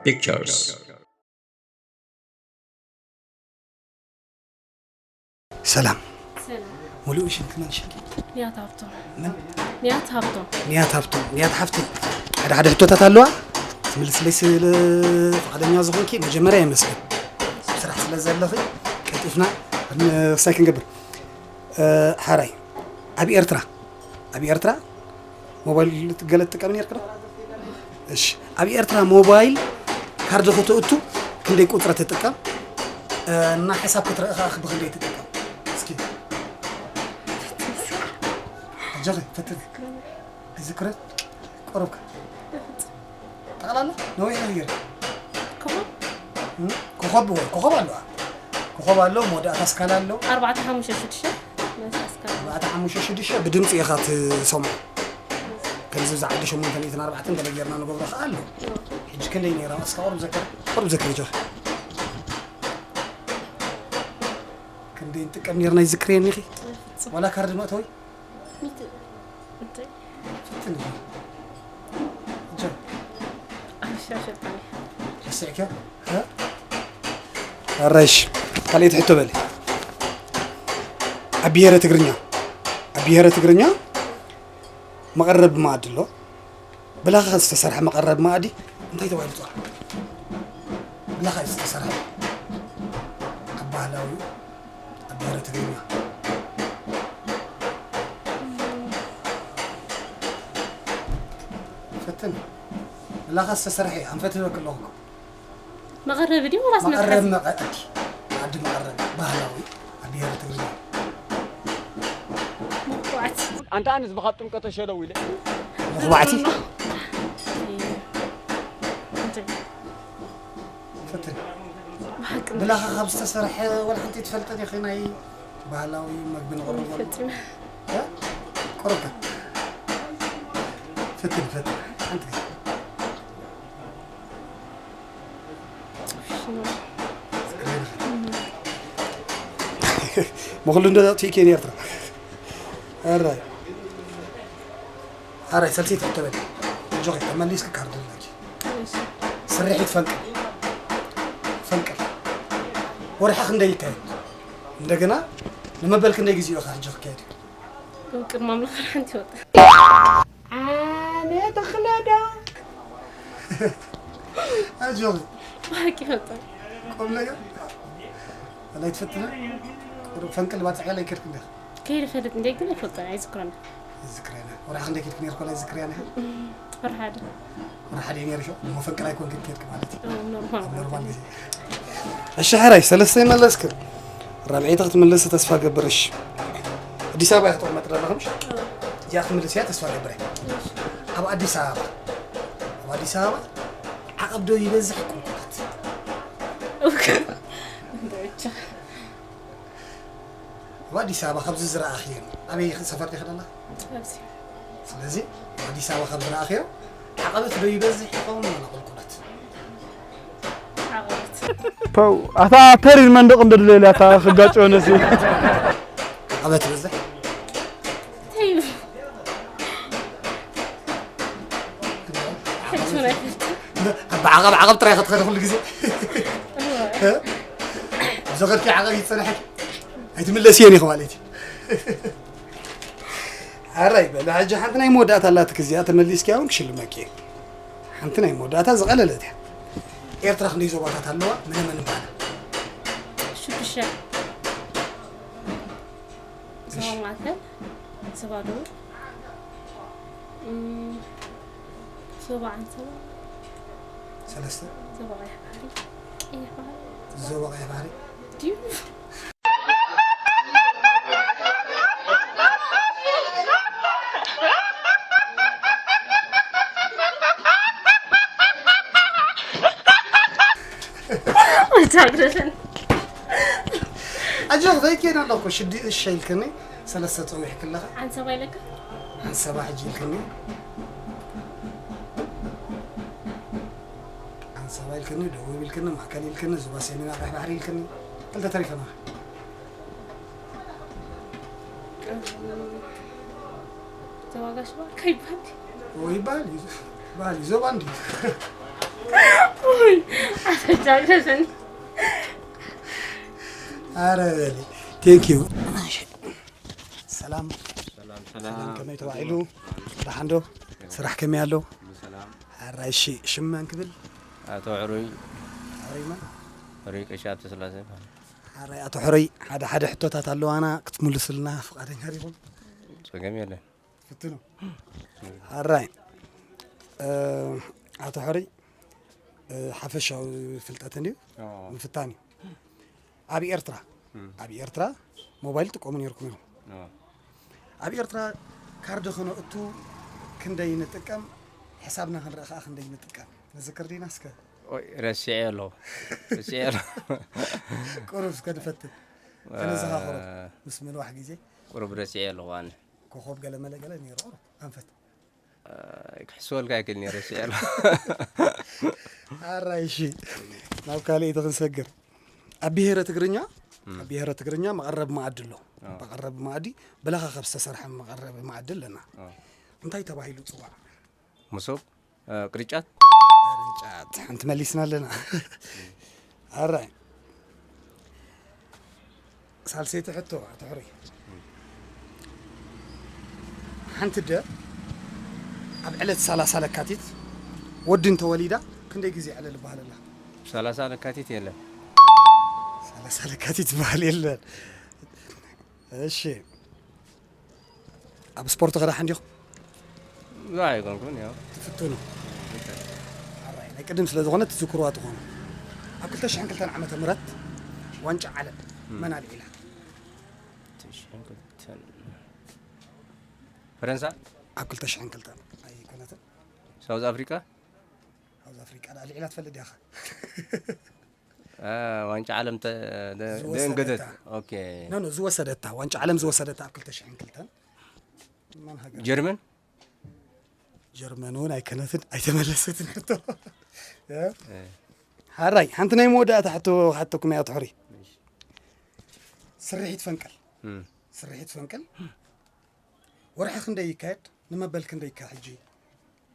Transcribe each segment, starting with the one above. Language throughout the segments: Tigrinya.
Pictures. ሰላም። ሰላም። ሙሉእ ሽምኪ መን ሽምኪ? ንያት ሃብቶም። ምን? ንያት ሃብቶም። ንያት ሃብቶም። ንያት ሓፍቲ፣ ሓደ ሓደ ሕቶታት ኣለዋ። ትምልስለይ ስለ ፍቓደኛ ዝኾንኪ መጀመርያ የመስግን። ስራሕ ስለ ዘለኺ ቀልጢፍና ንክሳይ ክንገብር። እ፣ ሓራይ፣ ኣብ ኤርትራ፣ ኣብ ኤርትራ ሞባይል ገለ ትጥቀም ነርክ ዶ? እሺ፣ ኣብ ኤርትራ ሞባይል ካርድ ክትእቱ ክንደይ ቁጽሪ ትጥቀም? እ፣ እና ሕሳብ ክትርኢ ከኣ ብክንደይ ትጥቀም? እስኪ ኣጆኺ ፈትኒ። ኣይዝክርን? ቀረብካ። ጠቕላላ ነዊሕ ነገር። ኮኾብ እም? ኮኾብ ወይ ኮኾብ ኣለዋ። ኮኾብ ኣሎ፣ መወዳእታ ስካላ ኣሎ። ኣርባዕተ ሓሙሽተ ሽዱሽተ መሳስካ ኣርባዕተ ሓሙሽተ ሽዱሽተ ብድምፂ ኢኻ ትሰምዖ። ከምዚ ብዛዕባ ሸሞንተ ሚእትን ኣርባዕተን ገለ ጌርና ንገብሮ ከኣ ኣሎ። ሕጂ ክንደይ ነይራ? እስካ ቁሩብ ዘክር፣ ቁሩብ ዘክር ጆ። ክንደይ ንጥቀም ነይርና ይዝክር የኒኺ? ዋላ ካርድ መእተዊ? ሚእቲ እንታይ? ፍትን ኢኺ። ጆ። ኣሻሸጣኒ ረሲዕክዮ? እ? ኣራይሽ፣ ካልኣይቲ ሕቶ በሊ። ኣብ ብሄረ ትግርኛ፣ ኣብ ብሄረ ትግርኛ መቐረቢ መኣዲ ኣሎ። ብላኻ ዝተሰርሐ መቐረቢ መኣዲ እንታይ ተባሂሉ ይፅዋዕ? ብላኻ ዝተሰርሐ ኣብ ባህላዊ፣ ኣብ ብሄረ ትግርኛ። ፈትን። ብላኻ ዝተሰርሐ እዩ፣ ኣንፈት ህበክ ኣለኹ። መቐረቢ ድዩ ወላስ መቐረብ መትሓዚ? መቐዲ ዓዲ መቐረብ ባህላዊ ኣብ ብሄረ ትግርኛ። መኩዓቲ። ኣንታ ኣነስ ብኻብ ጥምቀተ ሸለው ኢለ። መኹባዕቲ እንታይ? ፈትን። ብሓቂ ብላኻ ካብ ዝተሰርሐ ወላ ሓንቲ ትፈልጠ ዲኺ ናይ ባህላዊ መግቢ ንቕርበሉ? ፈጺመ። እ? ቁሩብካ። ፈትን፣ ፈትን። ሓንቲ ግዜ። መኹሉ እንደ ቲኬን ኤርትራ። ኣራይ። ኣራይ፣ ሰልሲት ተበል። ጆኺ፣ ተመሊስክ ካርድ ኣለኪ። ስርሒት ፈንቅል። ፈንቅል። ወርሒ ክንደይ ይካየድ? እንደገና ንመበል ክንደይ ግዜ ኢኻ ሕጂ ክካየድ? ቅድሚ ኣምላኽ ሓንቲ ይወጣ። ኣነ ተኽለዶ። ኣጆኺ። ብሓቂ ይወጣ። ቁም ነገር። ኣላይ ትፈትና? ቁሩብ ፈንቅል ባጽዕ ገለ ይከድክ እንዲኻ? ከይደ ፈልጥ እንደ ግን ኣይፈልጦን ኣይዝክሮን። ይዝክረና። ወርሒ ክንደይ ከድክ ነርኩ? ኣላይ ዝክርያ ነህ? ወርሓደ ወርሓደ ነርሾ። መፈንቅል ኣይኮንክ ከድክ ማለት እዩ። ኖርማል ኖርማል ግዜ። እሺ፣ ሕራይ፣ ሰለስተ ይመለስክ። ራብዒተ ክትምልስ ተስፋ ገብር። እሺ። ኣዲስ ኣበባ ክትቕመጥ ዘለኻ፣ ምሽ? እዚኣ ክትምልስ እያ ተስፋ ገብር። ኣብ ኣዲስ ኣበባ፣ ኣብ ኣዲስ ኣበባ ዓቐብ ዶ ይበዝሕ ቁልቁለት? ብቻ ኣብ ኣዲስ ኣበባ ካብዚ ዝረኣኽዮ ኣበይ ሰፈር ዲኺ ደላ? ኣብዚ ስለዚ ኣብ ኣዲስ ኣበባ ካብ ዝረኣኽዮ ዓቐበት ዶ ይበዝሕ ይኸውን ዋላ ቁልቁለት? ዓቐበት ፐው ኣታ ተሪር መንደቕ እንደድለየላ እታ ክጋጭ ሆነሲ ዓቐበት ይበዝሕ? እንታይ እዩ? ሕጂ እውን ኣይፈልጥን። ኣብ ዓቐብ ዓቐብ ጥራይ ክትኸደ ኩሉ ግዜ። ዝኸድኪ ዓቐብ ይጸንሐኪ። ኣይትምለስየን ኢኺ ማለት እዩ። ኣራይ በል፣ ሕጂ ሓንቲ ናይ መወዳእታ ኣላትክ፣ እዚኣ ተመሊስኪያ እውን ክሽልመኪ እየ። ሓንቲ ናይ መወዳእታ ዝቐለለት እያ። ኤርትራ ክንደይ ዞባታት ኣለዋ? መነ መን ይበሃላ? ሽዱሽተ ዞባ ማእከል፣ ዞባ ደቡብ፣ እም፣ ዞባ ዓንሰባ፣ ሰለስተ። ዞባ ቀይሕ ባሕሪ፣ ቀይሕ ባሕሪ ዞባ ቀይሕ ባሕሪ። ድዩ? ኣይትሓግረሽን። ኣጆኽ ዘይከይድ ኣለኹ። ሽዱሽተ ኢልክኒ፣ ሰለስተ ጸዊሕኪ ኣለኻ። ዓንሰባ ኢለካ? ዓንሰባ ሕጂ ኢልክኒ። ዓንሰባ ኢልክኒ፣ ደቡብ ኢልክኒ፣ ማእከል ኢልክኒ፣ ዞባ ሰሜን ቀይሕ ባሕሪ ኢልክኒ። ክልተ ተሪፈና። ዞባ ጋሽ ባርካ ይባል። ኦ፣ ይባል እዩ። ይባል እዩ። ዞባ እንድዩ። ኣተጃጀሰን። ኣረ በሊ። Thank you። ሰላም። ሰላም፣ ሰላም። ሰላም፣ ከመይ ተባዒሉ? ደሓን ዶ? ስራሕ ከመይ ኣሎ? ሰላም። ኣራይ፣ እሺ፣ ሽም መን ክብል? ኣቶ ሕሩይ። ሕሩይ መን? ሕሩይ ቀሺ ሃብተስላሴ ይበሃል። ኣራይ፣ ኣቶ ሕሩይ፣ ሓደ ሓደ ሕቶታት ኣለዋና ክትምልሱልና ፍቓደኛ ዲኹም? ጸገም የለን። ፍትኑ። ኣራይ፣ እ፣ ኣቶ ሕሩይ፣ እ፣ ሓፈሻዊ ፍልጠት እንድዩ? ኣዎ። ምፍታን እዩ። ኣብ ኤርትራ፣ እም። ኣብ ኤርትራ ሞባይል ትጥቀሙ ነይርኩም ኢኹም። ኣዎ። ኣብ ኤርትራ ካርድ ክነእቱ ክንደይ ንጥቀም፣ ሕሳብና ክንርኢ ከኣ ክንደይ ንጥቀም። ንዝክር ዲና እስከ? ኦይ፣ ረሲዐ ኣለኹ። ረሲዐ ኣለኹ። ቁሩብ እስከ ንፈትን። እ፣ ክንዘኻኽሮ ምስ ምንዋሕ ግዜ። ቁሩብ ረሲዐ ኣለኹ ኣነ። ኮኾብ ገለ መለ ገለ ነይሩ ቁሩብ ኣንፈት። እ፣ ክሕስበልካ ይክእል ነይረ፣ ረሲዐ ኣለኹ። ኣራይ፣ እሺ። ናብ ካልኣይቲ ክንሰግር። ኣብ ብሄረ ትግርኛ፣ እም። ኣብ ብሄረ ትግርኛ መቐረቢ መኣዲ ኣሎ። ኣዎ። መቐረቢ መኣዲ ብላኻ ካብ ዝተሰርሐ መቐረቢ መኣዲ ኣለና። ኣዎ። እንታይ ተባሂሉ ይጽዋዕ? መሶብ፣ እ፣ ቅርጫት። ቅርጫት። ሓንቲ መሊስና ኣለና። ኣራይ። ሳልሰይቲ ሕቶ፣ ኣቶ ሕሩይ። ሓንቲ ኣደ ኣብ ዕለት ሰላሳ ለካቲት ወዲ እንተወሊዳ ክንደይ ግዜ ዕለል ይበሃል ኣላ? ሰላሳ ለካቲት የለን። ሰላሳ ለካቲት ዝበሃል የለን። እሺ። ኣብ ስፖርት ኸዳሕ እንዲኹም? ላ ኣይኮንኩን፣ ያው። ትፍትኑ? ኣራይ፣ ናይ ቅድም ስለ ዝኾነ ትዝክርዋ ትኾኑ። ኣብ ክልተ ሽሕን ክልተን ዓመተ ምህረት ዋንጫ ዓለም እም። መን ኣልዒላ? ክልተ ሽሕን ክልተን። ፈረንሳ? ኣብ ክልተ ሽሕን ክልተን ኣይኮነትን። ሳውዝ ኣፍሪቃ? ሳውዝ ኣፍሪቃ ደኣ ኣልዒላ ትፈልጥ ዲኻ? አ፣ ዋንጫ ዓለም ተ-፣ ደ-፣ ዝወሰደታ። ደንገዘት። ኦኬ። ኖ፣ ኖ፣ ዝወሰደታ። ዋንጫ ዓለም ዝወሰደታ ኣብ ክልተ ሽሕን ክልተን። መን ሃገር? ጀርመን? ጀርመን እውን ኣይከነትን፣ ኣይተመለሰትን ሕቶ። እ? እ። ሓራይ፣ ሓንቲ ናይ መወዳእታ ሕቶ ክሓተኩም እያ፣ ኣቶ ሕሩይ። እሺ። ስርሒት ፈንቅል። እም። ስርሒት ፈንቅል ወርሒ ክንደይ ይካየድ? ንመበል ክንደይ ይካየድ? ሕጂ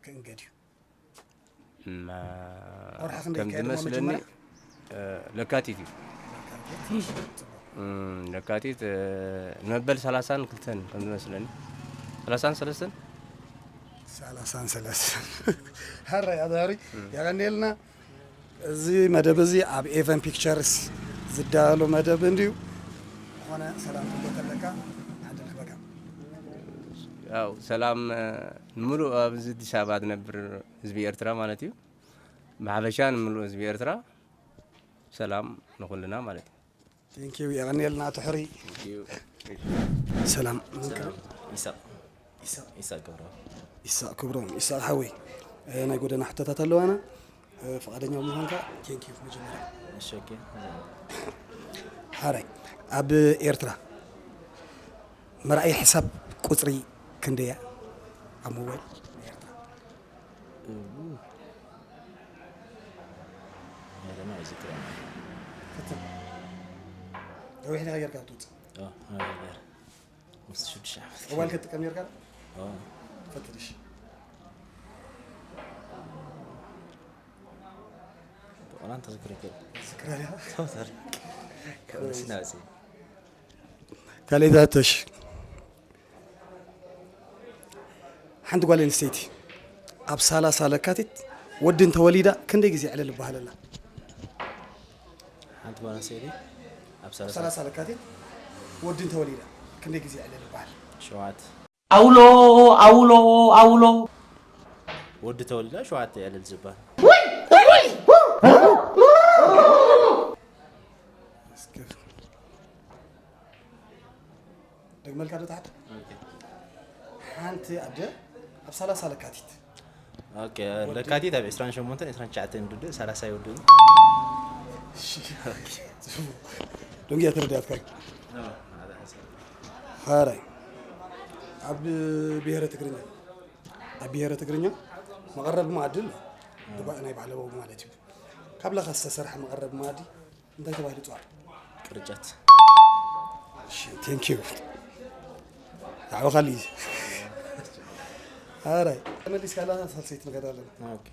ክእንገድ እዩ። እማ፣ ወርሒ ክንደይ ከም ይካየድ? ዝመስለኒ፣ መጀመርያ? እ፣ ለካቲት እዩ። ለካቲት። እም፣ ለካቲት፣ እ፣ ንመበል ሰላሳን ክልተን ከም ዝመስለኒ። ሰላሳን ሰለስተን? ሰላሳን ሰለስተን። ሓራይ፣ ኣቶ ሕሩይ፣ እም። የቐንየልና። እዚ መደብ እዚ ኣብ ኤቨን ፒክቸርስ ዝዳሎ መደብ እንድዩ። ዝኾነ ሰላም ትብሎ ተለካ፣ ዕድል ክበካ። ያው ሰላም፣ እ፣ ንምሉእ ኣብዚ ኣዲስ ኣበባ ዝነብር ህዝቢ ኤርትራ ማለት እዩ። ብሓፈሻ ንምሉእ ህዝቢ ኤርትራ ሰላም ንኹልና ማለት እዩ። Thank you፣ የቐንየልና ኣቶ ሕሩይ። Thank you። ሰላም። ሰላም። ኢሳቅ። ኢሳቅ። ኢሳቅ ክብሮም። ኢሳቅ ክብሮም። ኢሳቅ ሓወይ፣ እ፣ ናይ ጎደና ሕቶታት ኣለዋና። እ፣ ፍቓደኛ ብምዃንካ thank you መጀመርያ። እሺ፣ ኦኬ። ሓራይ፣ ኣብ ኤርትራ መርኣይ ሕሳብ ቁጽሪ ክንደይ እያ ኣብ ሞባይል ናይ ኤርትራ? እው። ናይ ደማ ኣይዝክሮን። ፈትን። ነዊሕ ዲኻ ጌርካ ትውጽእ? ኦ፣ ነዊሕ ጌር። ምስ ሽዱሽተ ዓመት። ሞባይል ክትጥቀም ኔርካ ዶ? ኦ። ፈትን እሺ። ብቆላን ተዝክር ይክእል። ዝክራ ዲኻ? ተወሰር። ካብ ምስና ውፅእ። ካልኣይ ዝሕቶ እሺ። ሓንቲ ጓል ኣንስተይቲ ኣብ ሰላሳ ለካቲት ወዲ እንተወሊዳ ክንደይ ግዜ ዕልል ይበሃለላ? ሓንቲ ጓል ኣንስተይቲ ኣብ ሰላሳ ሰላሳ ለካቲት ወዲ እንተወሊዳ ክንደይ ግዜ ዕልል ይበሃል? ሸውዓተ። ኣውሎ፣ ኣውሎ፣ ኣውሎ። ወዲ ተወሊዳ ሸውዓተ ዕልል ዝበሃል። እስኪ ደግመልካ ዶ ታሕት? ኦኬ። ሓንቲ ኣደ ኣብ ሰላሳ ለካቲት። ኦኬ፣ ወዲ ለካቲት ኣብ ዕስራን ሸሞንተን፣ ዕስራን ትሽዓተን ይውድእ፣ ሰላሳ ይውድእ። እሺ። ኦኬ። ጽቡቕ። ደንጊያ ተረዳእካ? ኣዎ፣ ሓደ ሓሳብ። ሓራይ። ኣብ ብሄረ ትግርኛ፣ ኣብ ብሄረ ትግርኛ መቐረቢ መኣዲ ኣሎ። ኣዎ። ድባእ ናይ ባዕለቦ ማለት እዩ። ካብ ላኻ ዝተሰርሐ መቐረቢ መኣዲ እንታይ ተባሂሉ ይጽዋዕ? ቅርጫት። እሺ፣ thank you። ዳዕዋ ካልእ እዩ። ሓራይ። ተመሊስካ ኣለኻ፣ ሳልሰይቲ ንኸይድ ኣለና። ኦኬ።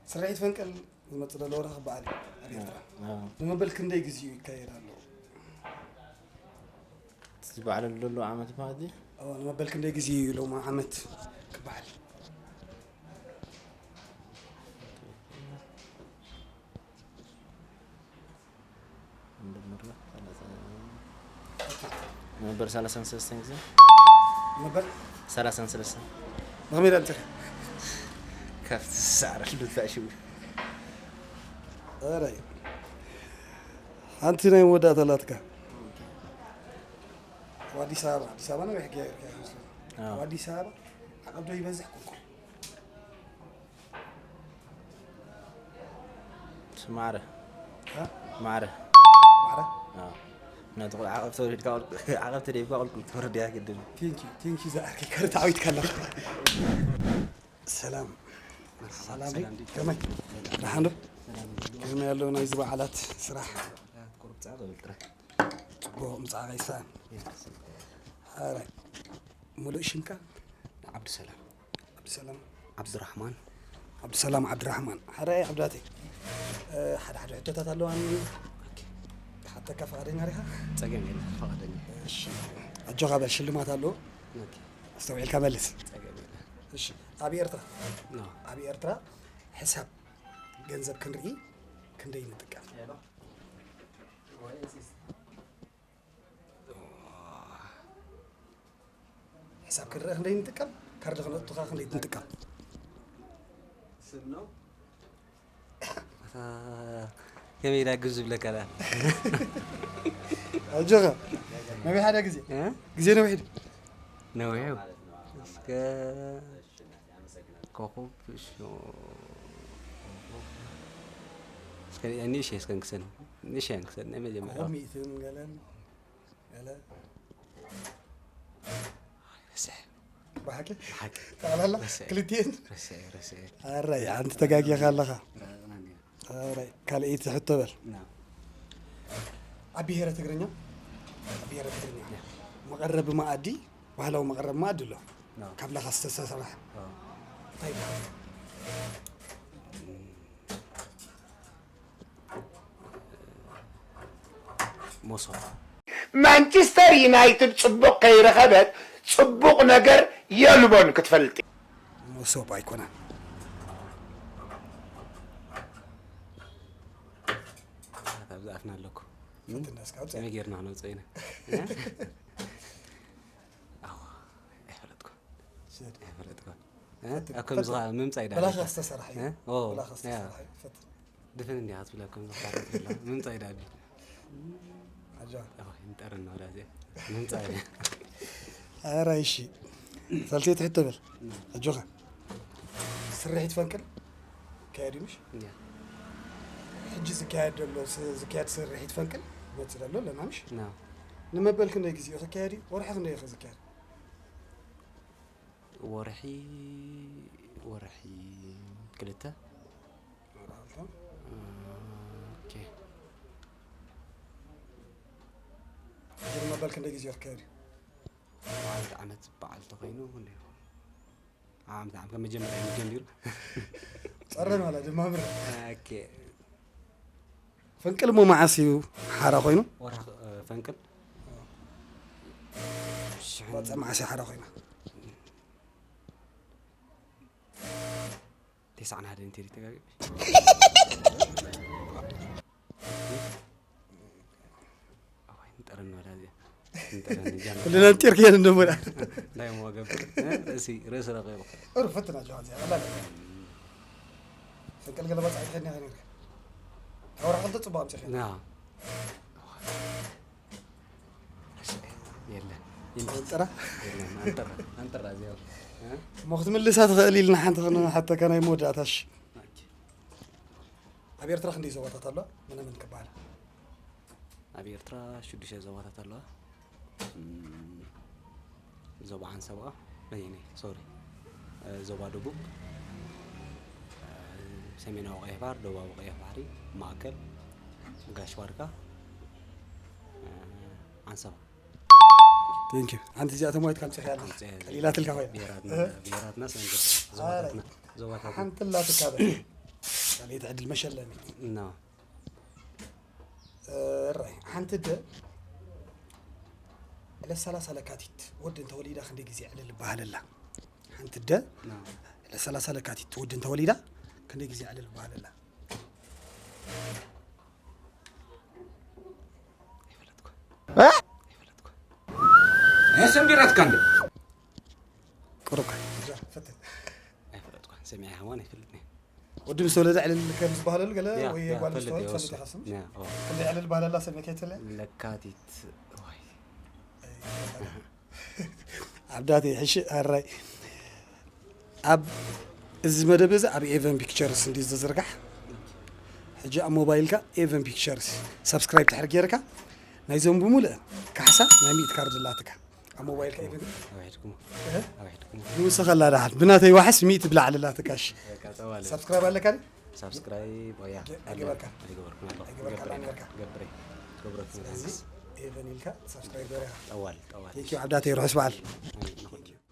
ስርሒት ፈንቅል ዝመጽእ ዘሎ ወርሒ ክበዓል እዩ ኣብ ኤርትራ። ኣዎ። ንመበል ክንደይ ግዜኡ ይካየድ ኣሎ? እቲ ዝበዓለሉ ዘሎ ዓመት ማለት እዩ? ኣዎ፣ ንመበል ክንደይ ግዜ እዩ ሎም ዓመት ክበዓል? ነበር ሰላሳን ሰለስተን ግዜ ነበር ሰላሳን ሰለስተን። መኸመይ ዳንተ ካብቲ ዝሰዕረሉ ድፋዕ ሽው። ኣራይ ሓንቲ ናይ መወዳእታ ኣላትካ። ኣብ ኣዲስ ኣበባ፣ ኣዲስ ኣበባ ነዊሕ ጌርካ ይመስለኒ። ኣዎ። ኣብ ኣዲስ ኣበባ ዓቐብ ዶ ይበዝሕ ቁልቁል? ማዕረ። እ? ማዕረ። ማዕረ? ኣዎ። ምክንያቱ ዓቐብ ተወሪድካ ቁልቁል፣ ዓቐብ ተደይብካ ቁልቁል ትወርድ እያ ግድን። ቴንኪ፣ ቴንኪ ዝኣርኪ ከርታ ዓዊትካ ኣለኻ። ሰላም። መርሓባ፣ ሰላም ሰላም ዲክ። ከመይ? ደሓን ዶ? ሰላም ዲክ። ከመይ ኣሎ ናይዚ በዓላት ስራሕ? ቁሩብ ጻ ገብር ጥረ። ጽቡቕ ምጻ ቀይሳ። የስ። ኣረ፣ ሙሉእ ሽምካ? ዓብዱሰላም። ዓብዱሰላም። ዓብዱራሕማን። ዓብዱሰላም ዓብዱራሕማን። ሓደ ዓብዳተይ። እ፣ ሓደ ሓደ ሕቶታት ኣለዋኒ። ኦኬ። ክሓተካ ፍቓደኛ ዲኻ? ጸገም የለን፣ ፍቓደኛ። እሺ። ኣጆኻ በል፣ ሽልማት ኣለዎ። ኦኬ። ኣስተውዒልካ መልስ። ጸገም የለን። እሺ። ኣብ ኤርትራ፣ ኖ። ኣብ ኤርትራ ሕሳብ ገንዘብ ክንርኢ ክንደይ ንጥቀም? ሕሳብ ክንርኢ ክንደይ ንጥቀም? ካርድ ክነእቱኻ ክንደይ ንጥቀም? ስም ነው። ኣታ ከመይ ኢላ ግብ ዝብለካ ደኣ? ኣጆኻ። ነዊሕ ሓደ ግዜ። እ? ግዜ ነዊሕ ድዩ? ነዊሕ እዩ። እስከ ኮኾብ ሽ-፣ እስከ ንእሽተይ እስከ ንክሰን። ንእሽተይ ንክሰን። ናይ መጀመርያ። ኮኾብ ሚእትን ገለን። ገለ ረስዐ። ብሓቂ? ብሓቂ። ጠቕላላ? ረስዐ። ክልቲኤን? ረስዐ፣ ረስዐ። ኣራይ፣ ሓንቲ ተጋጊኻ ኣለኻ። ረቕናኒ። ኣራይ፣ ካልኣይቲ ሕቶ በል። ና። ኣብ ብሄረ ትግርኛ? ኣብ ብሄረ ትግርኛ። ያ። መቐረቢ መኣዲ፣ ባህላዊ መቐረቢ መኣዲ ኣሎ። ና። ካብ ላኻ ዝተሰርሐ። ኦ። እንታይ ይበሃል? ሞሶብ። ማንቸስተር ዩናይትድ ጽቡቕ ከይረኸበት ጽቡቕ ነገር የልቦን ክትፈልጢ። ሞሶብ ኣይኮነን። ኣብዛ ኣፍና ኣለኩ። ፈትና እስከ ኣውፅእ። ከመይ ጌርና ክነውፅኦ ኢና? እ? ኣዋ፣ ኣይፈለጥኩ። ስድ። ኣይፈለጥኩ። እ? ፈትን፣ ኣብ ከምዚ ፈትን። ከዓ ምምፃእ እዩ በላኻ ደኣ። ዝተሰርሐ እዩ። እ? ኦ፣ በላኻ ያ። ዝተሰርሐ እዩ። ፈትን። ድፍን እንዲያ ክትብላ ከም ዝኽኣለት ከላ፣ ምምጻእ ኢዳ ኣቢ። ኣጆኻ። ኣዎ፣ ይንጠርን ነው ዳዜ። ምምጻእ ኢዳ። ኣረ፣ እሺ። ሳልሰይቲ ሕቶ በል። ኣጆኻ። ስርሒት ፈንቅል ይካየድ እዩ፣ ምሽ? እንድያ። ሕጂ ዝካየድ ዘሎ፣ ስ-፣ ዝካየድ ስርሒት ፈንቅል ይመጽእ ዘሎ ኣለና፣ ምሽ? ና። ንመበል ክንደይ ግዜ እዩ ክካየድ እዩ? ወርሒ ክንደይ እዩ ዝካየድ? ወርሒ፣ ወርሒ ክልተ። ኦኬ። ሕጂ መበል ክንደይ ግዜ ክካየድ እዩ? ዓመት፣ ዓመት በዓል ተኾይኑ እንዲሁ። ዓመት፣ ዓመት ካብ መጀመርያ እዩ ጀሚሩ። ጸረን ዋላ ድማ ምር። ኦኬ። ፈንቅል እሞ መዓስ እዩ ሓራ ኮይኑ? ወርሒ፣ እ፣ ፈንቅል። ሽሕን ባጽዕ መዓስ እዩ ሓራ ኮይና? ተስዓን ሓደን እንተይተጋግየ። ኣዋይ፣ ንጠረኒ ወላ እዚኣ። ንጠረኒ ጃም። ኩልና ንጢር ክየን እንደሞ ደኣ። እንታይ እሞ ገብር? እ? ርእሲ፣ ርእሲ ረቂቑ። እሩ ፈትና ጆሃን እዚኣ፣ ቀላል እያ። ፈንቅል ገለ ባጽዕ ኣይትኸድኒ ኢኻ ነይርካ። ካብ ወርሒ ክልተ ጽቡቕ ኣምጺእኻ። ና። የለን። ኣንጥራ? የለን፣ ኣንጥራ፣ ኣንጥራ እዚኣ። እ? እሞ ክትምልሳ ትኽእል ኢልና ሓንቲ ክንሓተካ ናይ መወዳእታ፣ እሺ። ኦኬ። ኣብ ኤርትራ ክንደይ ዞባታት ኣለዋ? መነ መን ክበሃል? ኣብ ኤርትራ ሽዱሽተ ዞባታት ኣለዋ። እም፣ ዞባ ዓንሰባ፣ ነይ፣ ነይ፣ ሶሪ። እ፣ ዞባ ደቡብ፣ እ፣ ሰሜናዊ ቀይሕ ባሕሪ፣ ደቡባዊ ቀይሕ ባሕሪ፣ ማእከል፣ ጋሽ ባርካ፣ እ፣ ዓንሰባ። ቴንክ ዩ። ሓንቲ እዚኣቶም ዋይት ካምጽእ ያለ። ካምጽእ ያለ። ቀሊላትልካ ኮይና። ብሄራትና፣ እ? ብሄራትና ሰንገ-፣ ዞባታትና፣ ኣረ። ዞባታትና። ሓንቲ ላትካ በል። ካልኣይቲ ዕድል መሸለሚ። No. ራይ ሓንቲ ደ ዕለት ሰላሳ ለካቲት ወዲ እንተወሊዳ ክንደይ ግዜ ዕልል በሃለላ? ሓንቲ ደ No. ዕለት ሰላሳ ለካቲት ወዲ እንተወሊዳ ክንደይ ግዜ ዕልል በሃለላ? ኣይፈለጥኩ እ? ኣይፈለጥኩ እኔ ስም ቢረትካ እንደ ቅሩብ ፈትን ኣይፈለጥኩ ሰሚዐ ከማን ኣይፈልጥን ወዲ ምስ ተወለደ ዕልል ከም ዝበሃለሉ ገለ ያ ወይ ያ ጓል ፈልጥ ምስተወለደ ይወስድ ፈልጥ ይሓስም ያ ኦ ክንደይ ዕልል በሃለላ ሰሚዕ ከይትለ ለካቲት ወይ ዓብዳተይ ሕሺ ኣራይ ኣብ እዚ መደብ እዚ ኣብ ኤቨን ፒክቸርስ እንዲ ዝዝርጋሕ ሕጂ ኣብ ሞባይልካ ኤቨን ፒክቸርስ ሳብስክራይብ ድሕር ጌርካ ናይዞም ብምሉእ ካሕሳ ናይ ሚእቲ ካርድ ላትካ ኣብ ሞባይልካ ኤቨን ኣውሒድኩሞ ኣውሒድኩሞ ንውስኸላ ዳሓት ብናተይ ዋሕስ ሚእቲ ብላዕሊ ላትካሽ በቃ ጠዋለ ሳብስክራይብ ኣለካ ድዩ? ሳብስክራይብ ኦያ ገ- ኣይገበርካ። ኣይገበርኩ ኣሎ ኣይገበርካ ገብረ ዳንገርካ። ገብረ ገብረ ስለዚ ኤቨን ኢልካ ሳብስክራይብ ገበርካ ጠዋል ጠዋል ቴንኪዩ ዓብዳተይ ርሑስ በዓል ንኹሉ